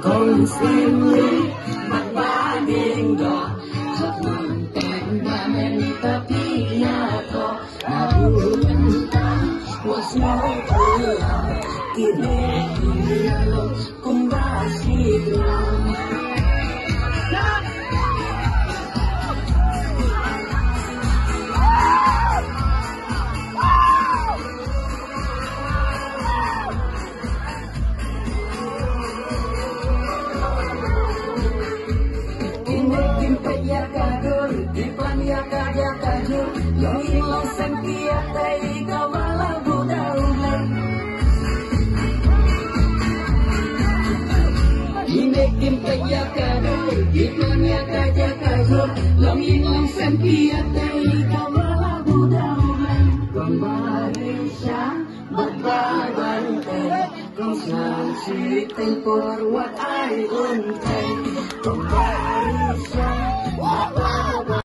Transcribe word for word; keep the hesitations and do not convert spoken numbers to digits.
Kong Stanley, bad ba ding doh, hap nang ten ba men ta pia to, na bu bentang, was no pia, kine kine lo, kumba si lang. Ine kim peit ïa ka dur, ki plan ïa ka ïa ka jur. Long ïing long sem ki ïa tei ka ba la bu da u Blei. Ine kim peit ïa ka dur, ki plan ïa ka ïa ka jur. Long ïing long sem ki ïa tei ka ba la bu da u Blei. Kong ba dei sha, bad ba ban tei. Kong sha shi teng por wat ai un tei.